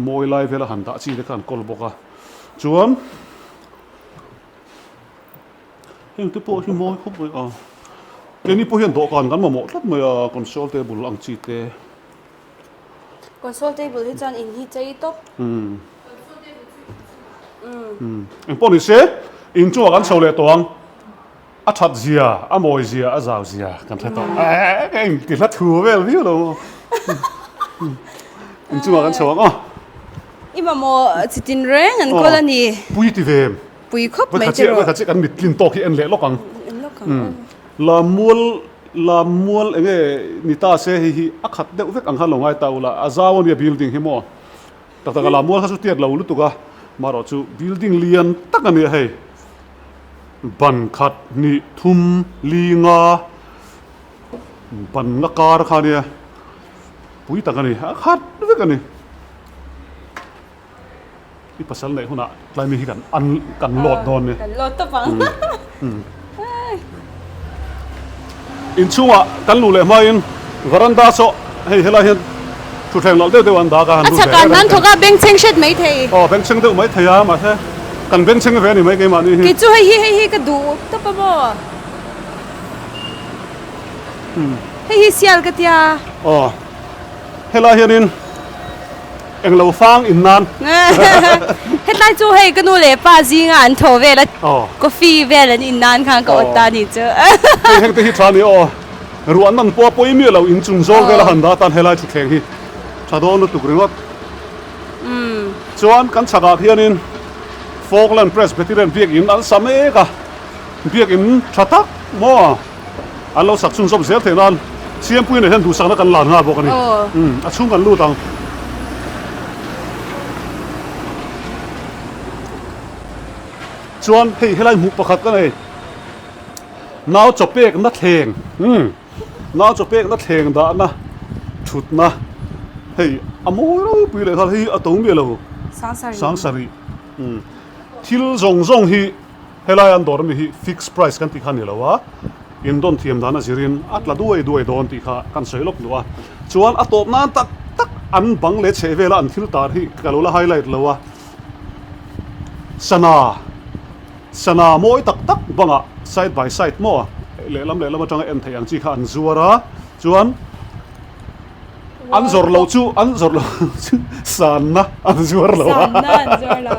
mawi lai vela han dah chi te kha an kawl bawk a chuan. Heng te pawh hi mawi khawp mai a, keini pawh hian dawhkan kan mamawh tlat mai a, console table ang chi te. Console table hi chuan in hi chei tawp. Umm. Eng pawh ni se, in chungah kan chho leh tawh ang. A that zia, a mawi zia, a zau zia kan hre tawh. Eng ti hla thu vel viau lo maw. In chungah kan chho ang aw. I mamawh chitin reng an kawl a ni. Pui ti ve em? Pui khawp mai che rawh. Vawikhat chiah kan mit tlin tawk hi en leh lawk ang. Lammual Lammual enge ni ta se hei hi a khat deuh vek ang khan lo ngai ta ula a zau ania building hi maw tak tak a Lammual kha chu tiat lo lutuk a marawh chu building lian tak ania hei ban khat hnih thum li nga ban nga kar kha ania pui tak ani a khat vek ani. I pasal neih hunah tlai mi hi kan an kan load dawn ni. Kan load tawp ang. Inchhungah kan luh leh hmain varanda saw hei helai hian thutthleng loh deuh deuh an dak a han A lut ve chhakah reng nan reng. thawk a bengchheng hret mai thei. Aw bengchheng deuh mai thei a mahse kan bengchheng ve a ni mai keimahni hi. Kei chu hei hi hei hi ka duh tawp a maw. Hei hi sial ka tia. Aw. Helai hianin englo fang in nan. Hetlai chu hei ka nu leh pa zinga an thaw vel a, coffee vel an in nan khan ka awt ta a nih chu. Hei heng te hi tha a ni aw, ruah nan pawh a pawi miah lo in chung zawl vel a han dah atan helai thutthleng hi tha dawn lutuk ringawt. Chuan kan chhakah khianin Falkland Presbyterian biakin an sa mek a, biakin tha tak maw. An lo sak chhunzawm zel theih nan Siampuii nen hian duhsakna kan lan nghal bawk a ni. Umm, a chhung kan lut ang. Chuan hei helai hmuh pakhat ka nei. Nau chaw pekna thleng, umm, nau chaw pekna thleng dahna thutna hei a mawi ropui leh nghal hei a to miah lo. Sangsarih. Umm, thil zawng zawng hi. Helai an dawr ami hi fix price kan tih kha a ni lo a, in dawn thiam dan a zirin a tla duai duai dawn tih kha kan sawi lawk duh a. Chuan a tawp nan tak tak an bang leh chheh vela an thil tar hi ka lo la highlight lo a, sana sana mawi tak tak bangah side by side maw lehlam lehlam atanga en theih ang chi kha an zuar a, chuan An zawrh loh chu an zawrh loh chu sanna an zuar lo a. Sanna an zuar lo.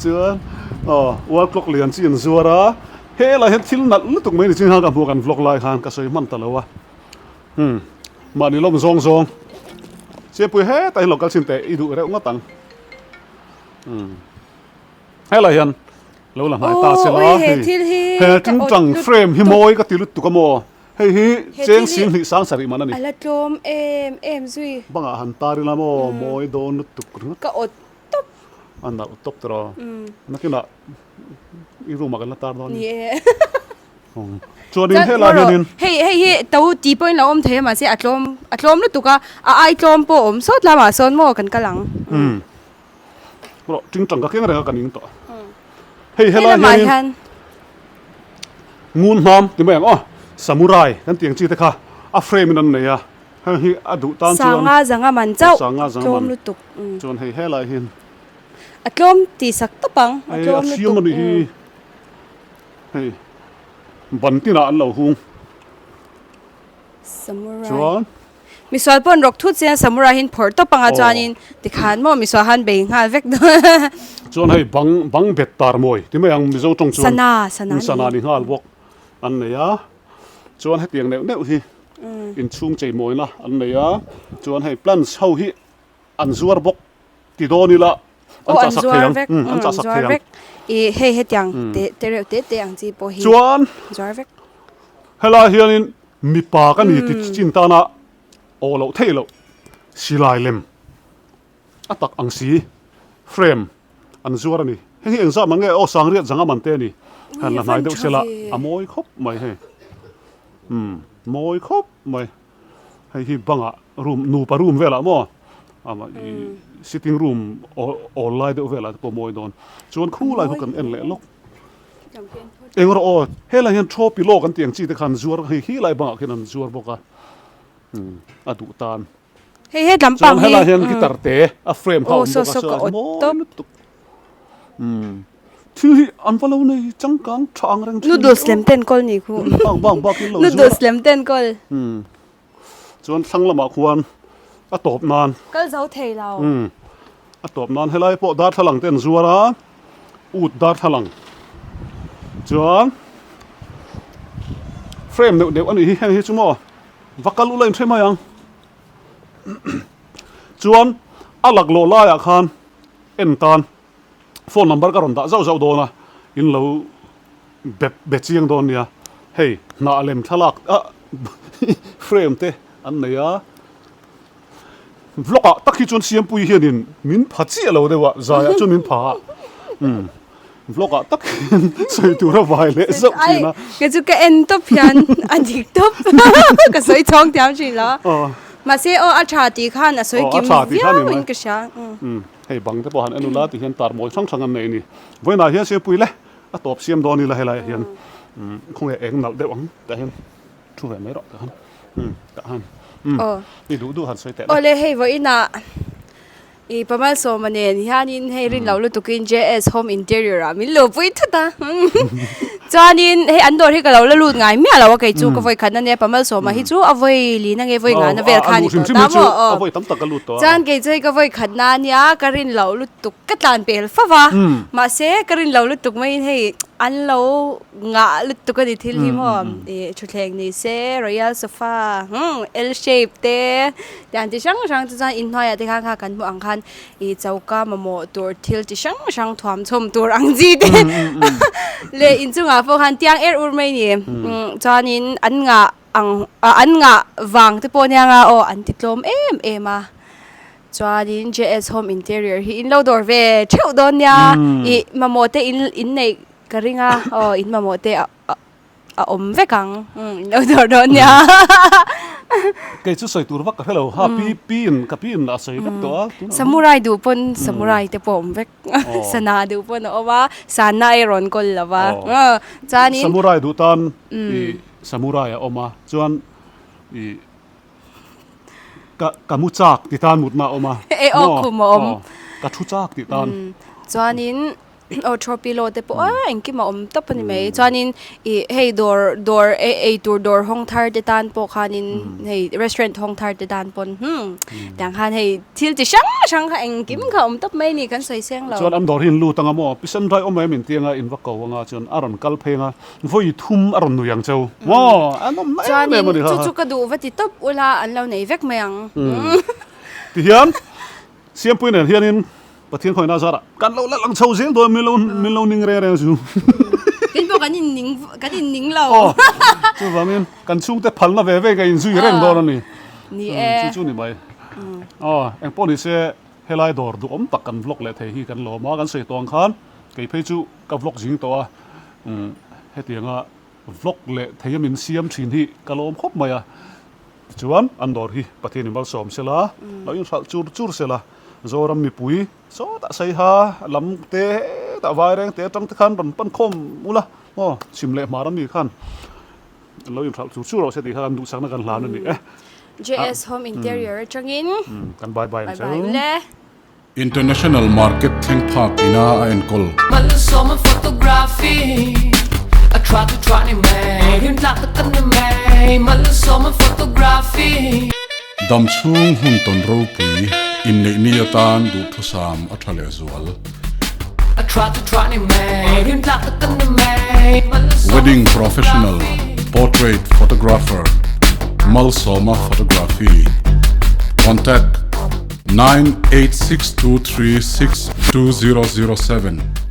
Chuan aw wall clock lian chi an zuar a, helai hian thil nalh lutuk mai ni chin khan ka hmuh kan vlog lai khan ka sawi hman ta lo a. Umm mahni lawm zawng zawng Siampui hetah hian lo kal chhin teh i duh reuh ngawt ang. Umm helai hian lo la hnai ta se la hei he tingtang frame hi mawi ka ti lutuk a maw. Hei hi cheng 10 sang sarih man a ni. A la tlawm em em zui. Bangah han tar ila maw mawi dawn lutuk ringawt. Ka awt tawp. A nalh tawp tiraw. Nakinah i room ah kan la tar dawn. Ni e. Chuanin helai hianin. Hei hei hi to tih pawhin lo awm thei a mahse a tlawm a tlawm lutuk a a ai tlawm pawh a awm sawt lamah sawn maw kan kal ang. Rawh tingtang ka keng reng a ka ning tawh. Hei helai hianin ngun hnam ti mai ang aw samurai kan tih ang chi te kha a frame in an nei a heng hi a duh tan chuan Sanga zanga man chauh tlawm lutuk. Chuan hei helai hian a tlawm tih sak tawp ang a tlawm lutuk. A siam a nih hi. Hei ban tinah an lo hung. Samurai. Chuan. Misual pawh an rawk thut chian samurai hi an phawrh tawp anga chuanin tikhan maw misual khan bei nghal vek dawn. Chuan hei bang bang bet tar mawi ti mai ang Mizo tawng chuan. Sana sana ni. Sana ni nghal bawk an nei a. Chuan hetiang neuh neuh hi inchhung cheimawina an nei a. Chuan hei plants ho hi an zuar bawk. Ti dawn ila an chah sak thei ang. An chah sak thei ang. I hei hetiang te te reuh te te ang chi pawh hi. Chuan zuar vek. Helai hianin mipa ka ni ti chin tana aw loh theih loh silai lem a tak ang si frame an zuar a ni. Hei hi engzah mah nge aw sangriat zanga man te a ni. Han la hnai deuh sela a mawi khawp mai hei. Umm mawi khawp mai. Hei hi bangah room nupa room velah maw ama i sitting room awl lai deuh velah te pawh mawi dawn chuan khu lai khu kan en leh lawk eng rawh aw helai hian thaw pillow kan tih ang chi te khan zuar hei khi lai bangah khian an zuar bawk a a duh tan hei he lampang hi helai hian guitar te a frame kha awm bawk a chuan mawi lutuk. Umm thil hi an va lo nei changkang tha ang reng thin. Noodles lem ten kawl ni khu. Bang bang bak in lo zuar. Noodles lem ten kawl. Umm chuan thlang lamah khuan a tawp nan. Kal zo thei lo. Umm a tawp nan helai pawh darthlalang te an zuar a ut darthlalang chuan frame neuh neuh a nih hi heng hi chu maw va kal ula in hre mai ang chuan a laklawh laiah khan. En tan phone number ka rawn dah zauh zauh dawn a, in lo be be chiang dawn nia. Hei hnah lem thlalak ah frame te an nei a, vlog ah tak hi chuan Siampui hianin min pha chiah lo deuh a, zaiah chuan min pha a, umm vlog ah tak hian sawi tur a vai leh zauh thin a. Kei chu ka en tawp hian a dik tawp ka sawi chhawng thiam thin lo a. Mahse aw a tha tih khan a sawi kim viau in ka hria. Umm hei bang te pawh han en ula ti hian tar mawi hrang hrang an nei a ni. Vawiinah hian Siampui le a tawp siam dawn ila helai ah hian umm khawnge eng nalh deuh ang tah hian thu ve mai rawh tah hian umm tah hian umm i duh duh han sawi teh le. Awle hei vawiinah I Pamalsawma nen hianin hei rin loh lutukin JS Home Interior ah min luhpui thut a. Chuanin hei an dawr hi ka lo la lut ngai miah lo a kei chu ka vawi khat na nia Pamalsawma hi chu a vawi lin ange vawi ngana vel kha a ni tawh ta maw aw. Chuan kei chu hei ka vawi khat na nia ka rin loh lutuk ka tlan pel fo va mahse ka rin loh lutuk maiin hei an lo ngah lutuk a ni thil hi maw ih thutthleng ni se royal sofa L shape te Tiang chi hrang hrang chu chuan inhnuaiah te khan kha kan hmuh ang khan ih choka mamawh tur thil chi hrang hrang thuam chhawm tur ang chi te leh inchungah pawh khan tiang er ur mai a ni chuanin an ngah ang ah an ngah vang te pawh ania nga aw an ti tlawm em em a chuanin J S home interior hi in lo dawr ve theuh dawn nia ih mamawh te in in neih ka ring a aw in mamawh te a. A awm vek ang in lo dawr dawn nia. Kei chu sawi tur vak ka hre lo ha pi pi in ka pi in a sawi vek tawh a. Samurai duh pawn samurai te pawh a awm vek. Sana duh pawn a awm a, sana ei rawn kawl lo va. Chuanin. Samurai duh tan i samurai a awm a, chuan i ka ka mu chak ti tan mutna a awm a. E aw khum a awm. Ka thu chak ti tan. Chuanin. Aw throw pillow te pawh a engkim a awm tawp a ni mai chuanin ih hei dawr dawr ei ei tur dawr hawng thar te tan pawh khanin hei restaurant hawng thar te tan pawn hmm tiang khan hei thil chi hrang hrang kha engkim kha a awm tawp mai a ni kan sawi seng lo. Chuan an dawr hi in lut anga maw pisen dai awm em inti anga in va ko anga chuan a rawn kal phei anga vawi thum a rawn nui ang cheu maw an awm na em em a ni kha. Chuanin chu chu ka duh va ti tawp ula an lo nei vek mai ang. Tihian Siampui nen hianin Pathian khawina zarah kan lo la lang chho zel dawn min lo min lo ning reng reng chu. Tin pawh kan. kan in ning kan in ning lo. Aw chuvangin kan chhungte phalna ve ve ka inzui reng dawn a ni. Ni e. Chu chu ni mai. Aw engpawh ni se helai dawr duhawm tak kan vlog leh thei hi kan lawm a, kan sawi tawh ang khan kei phei chu ka vlog zing tawh a hetianga vlog leh thei a min siam thin hi ka lawm khawp mai a. Tichuan an dawr hi Pathian in malsawm sela, lo inhralh chur chur sela, Zoram mipui sawtah Saiha lam te hetah Vaireng te atang te khan rawn pan khawm ula maw chhim leh hmar ami khan lo inhralh chur chur rawh se tih kha kan duhsakna kan hlan a ni e. JS Home Interior atangin kan bye bye ang che u. International market thleng phak ina a enkawl. Malsawma photography a tha chu tha ni mai rim tlak tak kan ni mai Malsawma photography. Dam chhung hun tawn ropui inneih ni atan duhthusam a tha lehzual. A tha chu tha ni mai rim tlak tak kan ni mai Malsawma Wedding professional photography. portrait photographer Malsawma photography Contact. 9862362007.